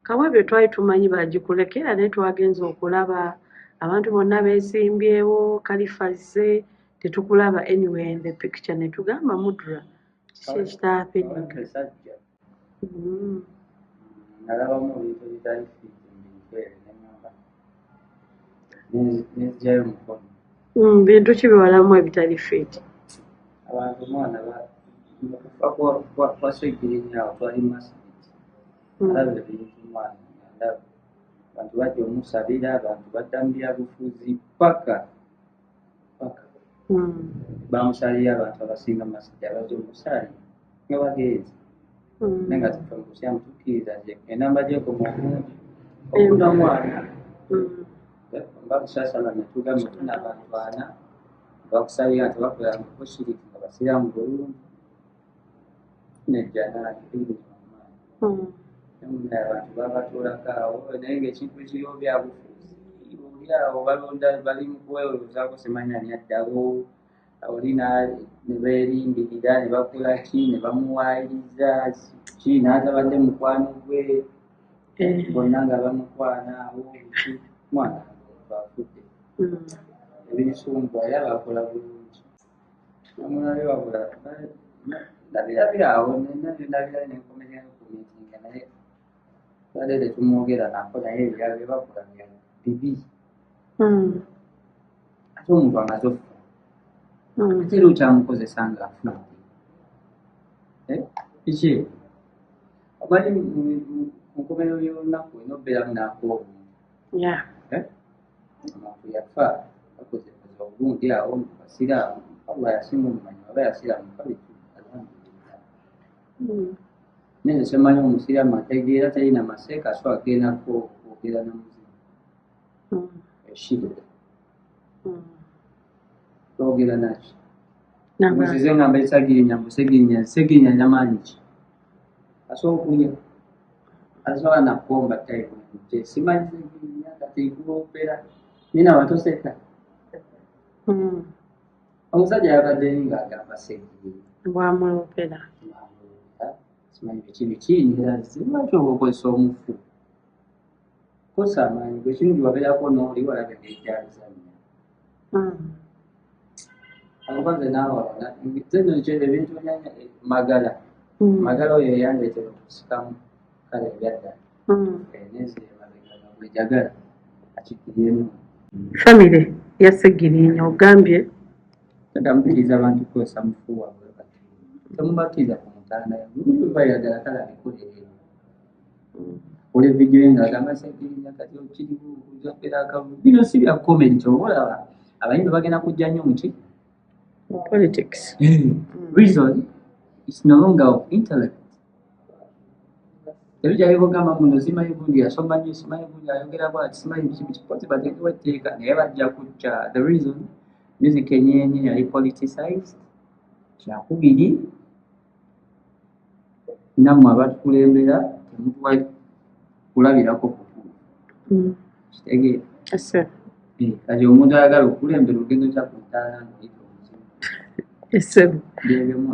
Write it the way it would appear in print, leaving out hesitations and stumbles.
Kawebyo twali tumanyi bagikulekera, naye twagenze okulaba abantu bonna beesimbyewo, Kalifazze tetukulaba anywhere in the picture, ne tugamba, "Mudra, kiki ekitahappeninga?" Esajja nalabamu ebintu ebitali fit mu bintu ebyo, neŋŋamba nenzigyayo omukono. Bintu ki byewalamu ebitali fit? Abantu mwana mu kufa kwa Ssegirinya awo twali masjid. Alaba ebintu mwana nga ndaba abantu bajja omusabira, abantu badda mu byabufuzi paka paka bamusalira. Abantu abasinga masjid abajja omusalira nga bagenze, naye nga tufe mu busiramu tukkiriza nti enamba gyekoma obungi okuna mwana nga busasala netugamba ofuna abantu ana bakusalira nti bakolangako shiriki nga basiraamu bulungi nejjana. Naye abantu babatuulako awo, naye ngaekintu ekiriwo byabufuzi. Oli awo balonda, bali mu kwewozaako, simanyi ani addawo. Oli ne beerimbirira ne bakola ki ne bamuwaayiriza ki n'atabadde mukwano gwe. Bonna nga bamukwana awo biki, mwana omuntu afudde. Ebinsumbwa era bakola bulungi namulabe wabula ndabirabira awo ndabira nenkomerera kumitinga, naye tubadde tetumwogera nako, naye ebirala bye bakola bya bibi. Ate omuntu amaze okufa, ate era okyamukozesa ng'afudde. Eh, kiki omanyi mu nkomerero y'olunaku olina obeeramu n'ak'obuntu. Eh? Omuntu yafa bakozekoze obulungi awo mu basiraamu, Allah yasinga omumanyi aba yasiraamu, kale alhamdulillah. Naye nze simanyi omusiraamu ategeera talina maseeka so agendako okwogera na muzimu eshirika twogera naki? Muzize ngamba esagirinya mbu Segirinya, Segirinya namaanyi ki asobola okulya, asobola nakukomba time simanyi Segirinya kati nkuloopera nina watoseka. Omusajja yabadde nga agamba Segirinya Bwamuloopera. Simanyi biki biki nera lwaki oba okozesa omufu kosa amaanyi gwe kirungi wabeerako n'oli walaba engeri gyabizannya. Akuba nze naawe nze nno ebintu byanya Magala. Magala oyo yandeetera okusikamu kale ebyaddala. Nenzira emabega nga bwe njagala akikkiriemu. Famire ya Segirinya ogambye? Tadamukkiriza abantu kukozesa mufu waabwe bati, temubakkiriza ku mutaana bayagala kale abikolere. Kola vidiyo ye ng'agamba Segirinya kati okiriwo okujja akalulu. Bino si bya comedy, kyova olaba abayimbi bagenda kujja nnyo muki politics. Reason it's no longer of intellect. Tebikyali kugamba muno simanyi gundi yasoma nnyo, simanyi gundi ayogera bwati, simanyi biki biki kozi bateekewo etteeka, naye bajja kujja. The reason music enyenye yali politicized. Kyakubiri, nammwe abatukulembera temutuwa kulabirako kutuufu. Kitegeera? Ese. Kati omuntu ayagala okukulembera ogenda otya ku ntaana ng'oyita omuzimu? Ese. Byebyemu.